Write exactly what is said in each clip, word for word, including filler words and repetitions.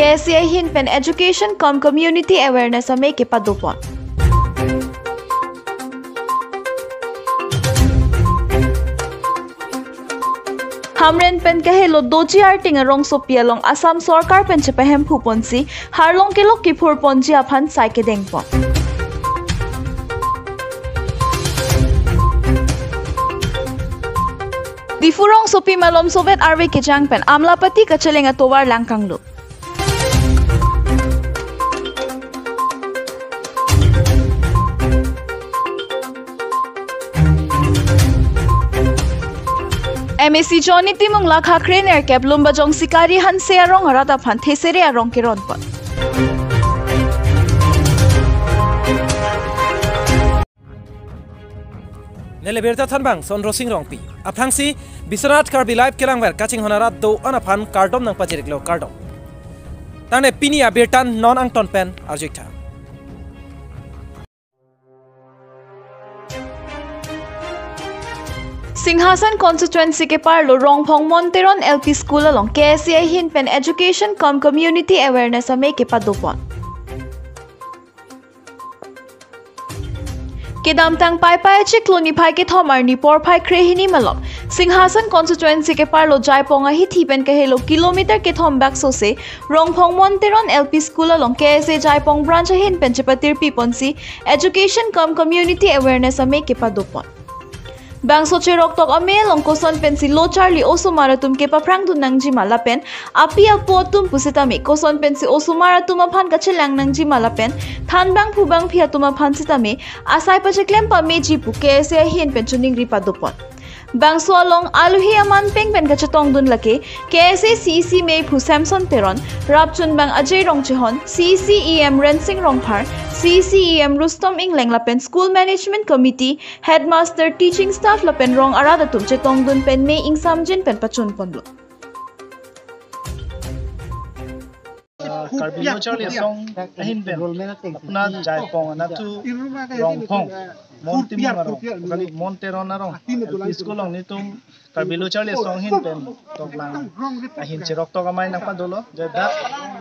K S A ahin pen education cum community awareness amei kepadopon. Hamren pen kahelo doji arting arongsopi along Assam Sorkar pen chepahemphuponsi harlong kelok kiphurponji aphan sai kedengpon. Diphu rongsopi malom Soviet arve kejang pen Amlapatti kacheleng atovar langkanglo. M A C Johnny Timung lakha krenerkep Lumbajong Sikari Hanse arong arat aphan thesere arong keronpon. Neli birta thanbang Sondro Sing Rongpi. Aphrangsi Biswanath Karbi Live kelangver kachinghon arat do-an aphan kardom nangpajiriklo, kardom. Tangte pini abirta non angton pen arjuiktha. Singhasan constituency keparlo Rongphong Mon Teron L P School along K S A ahin pen education cum community awareness amei kepadopon. Kedamtang Paipai achiklo niphai kethom arni porphai krehini malom Singhasan constituency keparlo Jaipong ahithi pen kahelo kilometer kethom baksose Rongphong Mon Teron L P School along K S A Jaipong branch ahin pen chepatirpiponsi education cum community awareness amei kepadopon. Bangso cheroktok amei along koson pensi lo charli osomar atum kepaphrangdun nangjima lapen api apo atum pusitame koson pensi osomar atum aphan kachelang nangjima lapen thanbang phubang phi atum aphan sitame asai pacheklem pameji pu K S A ahin pen choningri padopon. Bangso along alohi aman peng pen kachetongdun lake K S A C E C meiphu Samson Teron, rapchunbang Ajay Rongchehon, C E C E M Rensing Rongphar, C E C E M Rustom Ingleng lapen School Management Committee, Headmaster, teaching staff lapen rong arat atum chetongdun pen mei ingsamjin pen pachunponlo. Ah, Karbi Lo Charli Asong ahin pen apuna Jaipong anatthu Rongphong Mon Timung arong, kali Mon Teron arong L P School along netum Karbi Lo Charli Asong ahin pen toklang ahin cheroktok amei nangpadolo. Je dak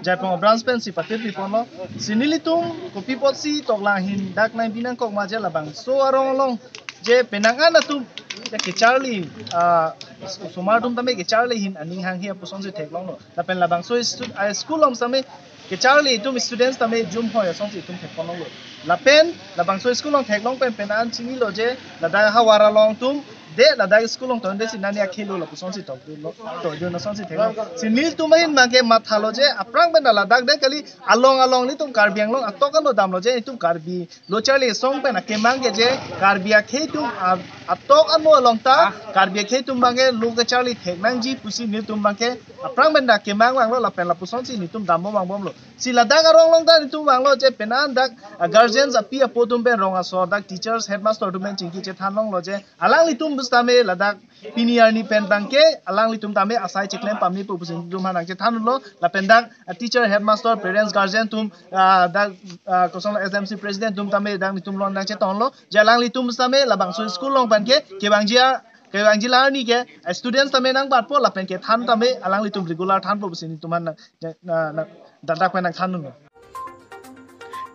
Jaipong branch pensi patirpiponlo. Si nelitum kopi apotsi toklang ahin dak nangpi nangkok ma je labangso arong along je penang an atum je kecharli, ah, osomar atum tame kecharli ahin aning hanghe apusonsi theklonglo. Lapen labangso stu-, ah, school along tame kecharli atum students tame jumhoi asonsi itum thekponlonglo. Lapen labangso school along theklong pen penang an chinilo je ladak ahavar along atum de ladak school along tondesi nani akhelo lapusonsi tokdunlo. Tokdun asonsi theklong. Si nelitum ahin abangke mathalo je aphrang pen ladak de kali along along netum Karbi Anglong atok ano damlo je netum Karbi Lo Charli Asong pen akemang ke je Karbi akhei atum a-, atok ano along ta Karbi akhei atum abangke lo kecharli thek nangji pusi netum abangke aphrang pen dak kemang vanglo lapen lapusonsi netum dambom vangbomlo. Si ladak arong along ta netum vanglo je penang dak, ah, guardians api apo atum pen rong asor dak teachers headmaster atum pen chingki chethanlonglo je alanglitum pusitame ladak pini arni pen abangke alanglitum tame asai cheklem pamepo pusi netum aphan nangchethanlo lapen dak, ah, teacher headmaster parents guardian atum, ah, dak, ah, koson S M C president atum tame dak netum along nangchetonglo je alanglitum pusitame labangso school along abangke kevangji a-, kevangji la arni ke, ah, students tame nangbatpo lapen kethan tame alanglitum regular thanpo pusi netum aphan nang, nang, nang, dak dak pen nangthandunlo.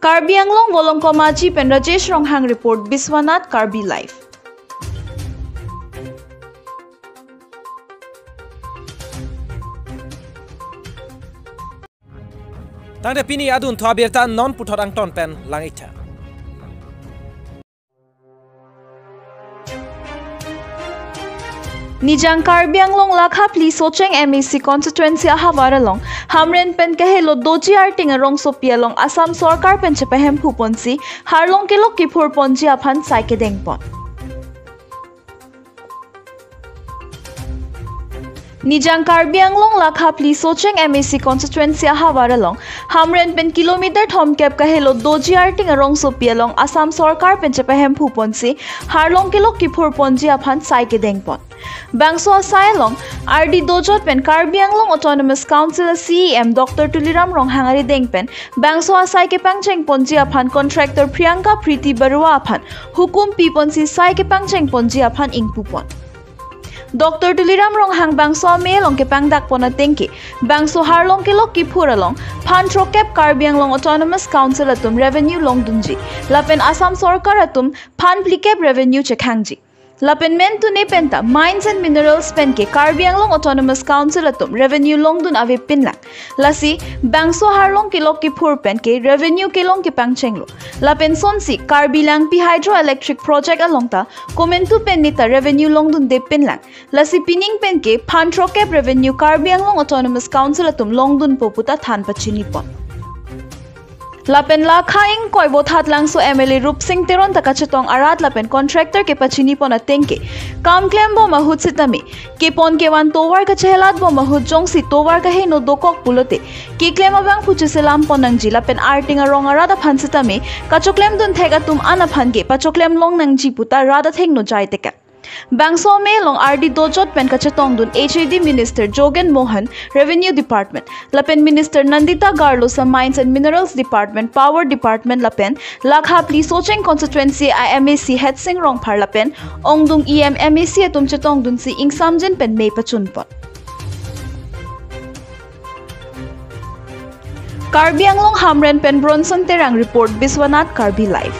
Karbi Anglong Volongkom Aji pen Rajesh Ronghang report, Biswanath Karbi Live. Tangte pini adunthu abirta non puthot angton pen lang-iktha. Nijang Karbi Anglong lakha phli Socheng M A C constituency ahavar along Hamren pen kahelo doji arting arongsopi along Assam Sorkar pen chepahemphuponsi harlong kelok kiphurponji aphan sai kedengpon. Nijang Karbi Anglong lakha phli Socheng M A C constituency ahavar along Hamren pen kilometer thomkep kahelo doji arting arongsopi along Assam Sorkar pen chepahemphuponsi harlong kelok kiphurponji aphan sai kedengpon. Bangso asai along R D Dojot pen Karbi Anglong Autonomous Council C E M Doctor Tuliram Ronghang arideng pen bangso asai kepangchengponji aphan contractor Priyanka Priti Barua aphan hukum piponsi sai kepangchengponji aphan ingpupon. Doctor Tuliram Ronghang bangso amei along kepangdakpon atengke, bangso harlong kelok kiphur along phan throkkep Karbi Anglong Autonomous Council atum revenue longdunji, lapen Assam Sorkar atum phan phlikep revenue chekhangji. Lapen mentune penta Mines and Minerals penke Karbi Anglong Autonomous Council atum revenue longdun avepinlang. Lasi bangso harlong kelok kiphur penke revenue kelong kepangchenglo. Lapen sonsi Karbi Langpi Hydroelectric Project along ta komantu pen neta revenue longdundepinlang. Lasi pining penke phan throkkep revenue Karbi Anglong Autonomous Council atum longdunpo puta than pachinipon. Lapen lakha ingkoi Bothatlangso M L A Rupsing Teron ta kachetong arat lapen contractor kepachinipon atengke, kam klembom ahut sitame, kepon kevan tovar kachehelatbom ahut jongsi tovar kaheno dokok pulote, keklem abang pucheselampon nangji lapen arting arong arat aphan sitame, kachoklemdun thek atum an aphan ke pachoklem long nangji puta rat athengno jai tekang. Bangso amei along ardi dojot pen kachetongdun H A D Minister Jogen Mohan, Revenue Department, lapen Minister Nandita Garlosa, Mines and Minerals Department, Power Department, lapen lakha phli Socheng Constituency a M A C Headsing Rongphar lapen ongdung E M, M A C atum chetongdunsi ingsamjin pen mei pachunpon. Karbi Anglong Hamren pen Bronson Terang report, Biswanath Karbi Live.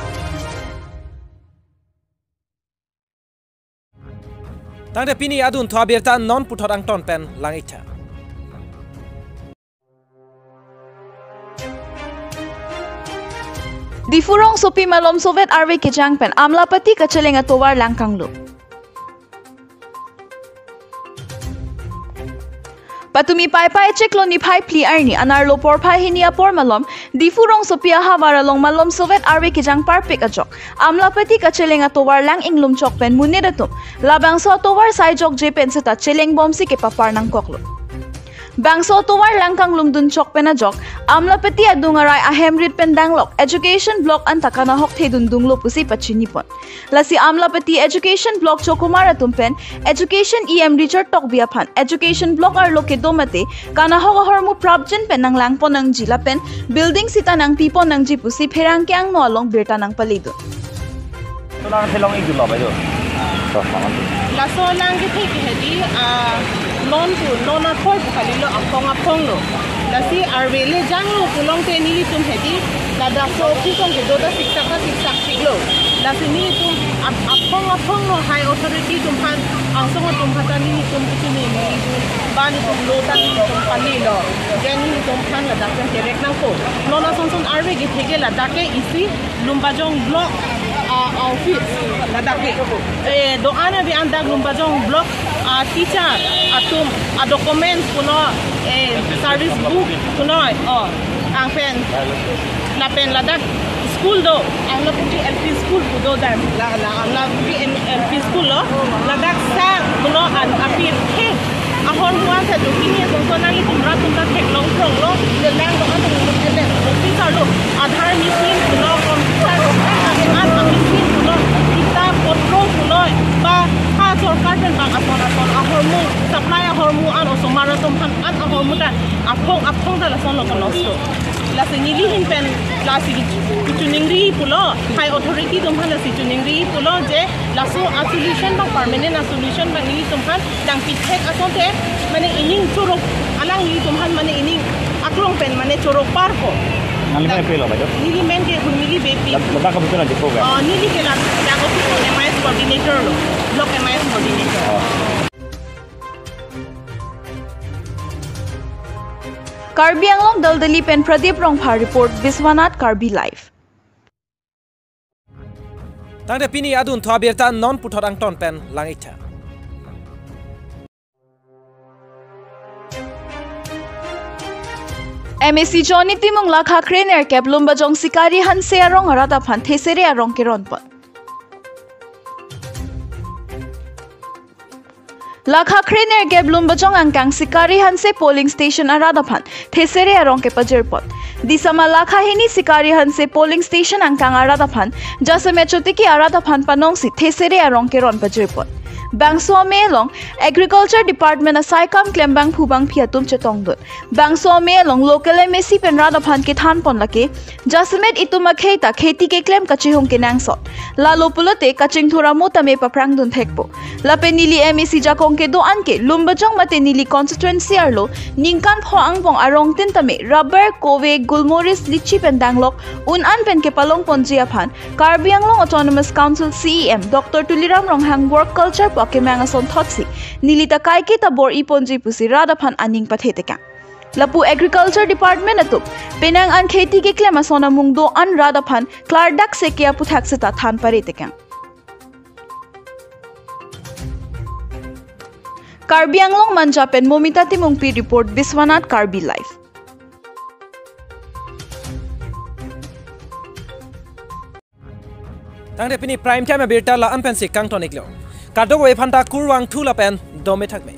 Tangte pini adun thu abirta non puthot angton pen lang-iktha. Diphu rongsopi malom sovet arve kejang pen Amlapati kacheleng atovar langkanglum. Patumi Paipai chiklo niphai phli arni anerlo porphai hini apor malom Diphu rongsopi ahavar along malom sovet arve kejang parpik ajok Amlapati kacheleng atovar lang inglum chok pen monit atum labangso atovar sai jokje pen seta chelengbomsi kepapar nangkoklo. Bangso atovar langkanglumdun chok pen ajok Amlapati adung arai ahemrit pen danglok Education Block anta kanahok thedundunglo pusi pachinipon. Lasi Amlapati Education Block chokomar atum pen Education E M Richard Tokbi aphan Education Block arlo kedo mate kanahok ahormu prapjin pen nanglangpon nangji lapen building sita nangpipon nangji pusi pherangke angno along birta nangpaledun. Solang thelong ik dulo bai do. Laso lang kethe ke hedi, ah, non pu, non aphoi pu kalilo, aphong aphong lo. Lasi arve le janglo pulote nelitum hedi, ladak so office along kedo ta siksak ta siksak siklo. Lasi nelitum ap-, aphong aphong lo, high authority atum aphan, angsong atum aphan ta nelitum kechini nelitum, ba nelitum lo ta nelitum kalilo. Jen nelitum aphan ladak pen kerek nangkok. Non asonson arve kethe ke ladak ke isi Lumbajong Block, ah, office ladak ke. Eh, do-an ave an dak Lumbajong Block, ah, teacher atum a-documents pulo, eh, service book pulo, oh, angpen. Lapen ladak school do, Amlapati L P school pu do dan, la, la, Amlapati L P school lo, ladak sa pulo an apirthe ahormu an ta do, pini asonson nanglitum rat atum ta theklong thronglo, le lang do-an atum lo, le officer lo, Aadhaar machine pulo, computer lo, an machine pulo, kita potro pulo, ba ha sorkar pen bang ason ason ahormu, supply ahormu an osomar atum aphan an ahormu ta aphong aphong ta lason lo konosto. Lasi neli ahin pen lasi kechoningri pulo, high authority atum aphan lasi choningri pulo je laso a-solution bang, permanent a-solution bang nelitum aphan nangpithek asonte, mane ining chorok, alang nelitum aphan mane ining aklong pen mane chorok parpo. Nangli men pilo, bai do? Neli men ke Hurmili Beypi. Lad-, ladak kabutu na dipo ga? Oh, neli ke lad-, ladak office lo, M I S coordinator lo. Block M I S coordinator. Oh. Karbi Anglong Daldali pen Pradip Rongphar report, Biswanath Karbi Live. Tangte pini adun thu abirta non puthot angton pen lang-iktha. M A C Johnny Timung lakha krenerkep Lumbajong Sikari Hanse arong arat aphan thesere arong keronpon. Lakha krenerkep Lumbajong angkang Sikari Hanse polling station arat aphan thesere arong kepajirpon. Disama lakha hini Sikari Hanse polling station angkang arat aphan jasemet chotiki arat aphan panongsi thesere arong keron pajirpon. Bangso amei along Agriculture Department asaikam klembangphu bangphi atum chetongdun. Bangso amei along local M A C pen rat aphan kethanpon lake, jasemet itum akhei ta kheti keklem kachehong kenangsot. Lalo pulote kachingthur amo tame paprangdun thekpo. Lapen neli M A C jakong kedo-an ke Lumbajong mate neli constituency arlo ningkan pho angbong arongtin tame rubber, kove, gulmoris, litchi pen danglok un-an pen kepalongponji aphan Karbi Anglong Autonomous Council C E M Doctor Tuliram Ronghang work culture pu akemang asonthotsi neli ta kaike ta bor-iponji pusi rat aphan aning pathe tekang. Lapu Agriculture Department atum penang an kheti keklem ason amung do-an rat aphan klardak seke aputhak seta than pare tekang. Karbi Anglong Manja pen Momita Timungpi report, Biswanath Karbi Live. Tangte pini prime time abirta la-an pensi kangton-iklo. Kadokave aphanta kurvangthu lapen dome thakme.